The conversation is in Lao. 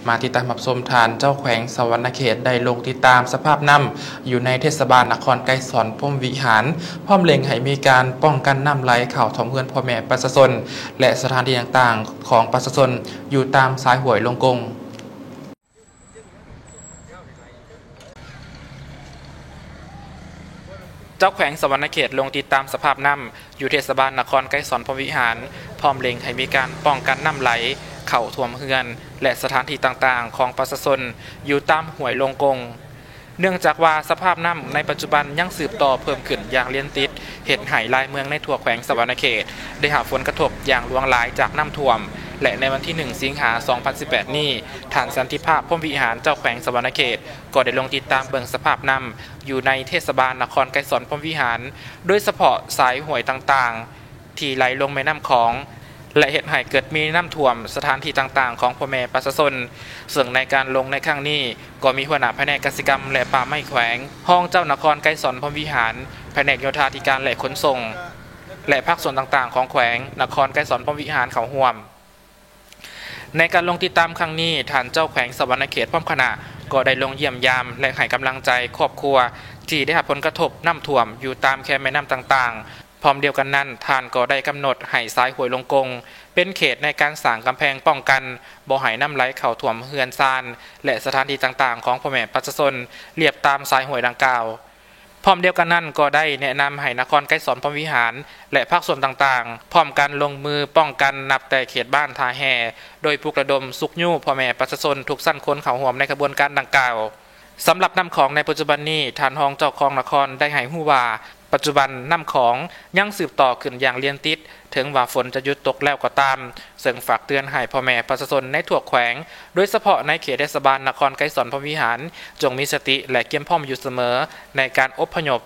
ມາຕິດຕາມຮັບຊົມ ທ່ານເຈົ້າແຂວງສະຫວັນນະເຂດ ໄດ້ລົງຕິດຕາມສະພາບນ້ຳຢູ່ໃນເທດສະບານນະຄອນໄກສອນພົມວິຫານ ພ້ອມເລັ່ງໃຫ້ມີການປ້ອງກັນນ້ຳໄຫຼເຂົ້າຖ້ວມເຮືອນພໍ່ແມ່ປະຊາຊົນ ແລະ ສະຖານທີ່ຕ່າງໆຂອງປະຊາຊົນ ຢູ່ຕາມສາຍຫ້ວຍລົງກົງ. ເຈົ້າແຂວງສະຫວັນນະເຂດລົງຕິດຕາມສະພາບນ້ຳຢູ່ເທດສະບານນະຄອນໄກສອນພົມວິຫານ ພ້ອມເລັ່ງໃຫ້ມີການປ້ອງກັນນ້ຳໄຫຼເຂົ້າຖ້ວມເຮືອນ ແລະ ສະຖານທີ່ຕ່າງໆຂອງປະຊາຊົນຢູ່ຕາມຫ້ວຍລົງກົງ. ເນື່ອງຈາກວ່າສະພາບນ້ຳໃນປັດຈຸບັນຍັງສືບຕໍ່ເພີ່ມຂຶ້ນຢ່າງລຽນຕິດ, ເຮັດໃຫ້ຫຼາຍເມືອງໃນທົ່ວແຂວງສະຫວັນນະເຂດໄດ້ຮັບຜົນກະທົບຢ່າງຫຼວງຫຼາຍຈາກນ້ຳຖ້ວມ ແລະ ໃນວັນທີໜຶ່ງ ສິງຫາ ສອງພັນສິບແປດນີ້, ທ່ານ ສັນຕິພາບ ພົມວິຫານ ເຈົ້າແຂວງສະຫວັນນະເຂດ ກໍໄດ້ລົງຕິດຕາມເບິ່ງສະພາບນ້ຳຢູ່ໃນເທດສະບານນະຄອນໄກສອນພົມວິຫານ, ໂດຍສະເພາະສາຍຫ້ວຍຕ່າງໆທີ່ໄຫຼລົງແມ່ນ້ຳຂອງ ແລະ ເຮັດໃຫ້ເກີດມີນ້ຳຖ້ວມສະຖານທີ່ຕ່າງໆຂອງພໍ່ແມ່ປະຊາຊົນ, ເຊິ່ງໃນການລົງໃນຄັ້ງນີ້ ກໍມີຫົວໜ້າພະແນກກະສິກຳ ແລະ ປ່າໄມ້ແຂວງ, ຮອງເຈົ້ານະຄອນໄກສອນພົມວິຫານ, ພະແນກໂຍທາທິການ ແລະ ຂົນສົ່ງ ແລະ ພາກສ່ວນຕ່າງໆຂອງແຂວງນະຄອນໄກສອນພົມວິຫານເຂົ້າຮ່ວມ. ໃນການລົງຕິດຕາມຄັ້ງນີ້, ທ່ານເຈົ້າແຂວງສະຫວັນນະເຂດພ້ອມຄະນະ ກໍໄດ້ລົງຢ້ຽມຢາມ ແລະ ໃຫ້ກຳລັງໃຈຄອບຄົວທີ່ໄດ້ຮັບຜົນກະທົບນ້ຳຖ້ວມຢູ່ຕາມແຄມແມ່ນ້ຳຕ່າງໆ. ພ້ອມດຽວກັນນັ້ນ, ທ່ານກໍໄດ້ກຳນົດໃຫ້ສາຍຫ້ວຍລົງກົງເປັນເຂດໃນການສ້າງກຳແພງປ້ອງກັນບໍ່ໃຫ້ນ້ຳໄຫຼເຂົ້າຖ້ວມເຮືອນຊານ ແລະ ສະຖານທີ່ຕ່າງໆຂອງພໍ່ແມ່ປະຊາຊົນລຽບຕາມສາຍຫ້ວຍດັ່ງກ່າວ. ພ້ອມດຽວກັນນັ້ນກໍໄດ້ແນະນຳໃຫ້ນະຄອນໄກສອນພົມວິຫານ ແລະ ພາກສ່ວນຕ່າງໆ ພ້ອມກັນລົງມືປ້ອງກັນນັບແຕ່ເຂດບ້ານທ່າແຮ່ ໂດຍປຸກລະດົມຊຸກຍູ້ພໍ່ແມ່ປະຊາຊົນທຸກຊັ້ນຄົນເຂົ້າຮ່ວມໃນຂະບວນການດັ່ງກ່າວ. ສຳລັບນ້ຳຂອງໃນປັດຈຸບັນນີ້, ທ່ານຮອງເຈົ້າຄອງນະຄອນໄດ້ໃຫ້ຮູ້ວ່າ ປັດຈຸບັນນ້ຳຂອງຍັງສືບຕໍ່ຂຶ້ນຢ່າງລຽນຕິດ, ເຖິງວ່າຝົນຈະຢຸດຕົກແລ້ວກໍຕາມ, ເຊິ່ງຝາກເຕືອນໃຫ້ພໍ່ແມ່ປະຊາຊົນໃນທົ່ວແຂວງ, ໂດຍສະເພາະໃນເຂດເທດສະບານນະຄອນໄກສອນພົມວິຫານ, ຈົ່ງມີສະຕິ ແລະ ກຽມພ້ອມຢູ່ສະເໝີໃນການອົບພະຍົບ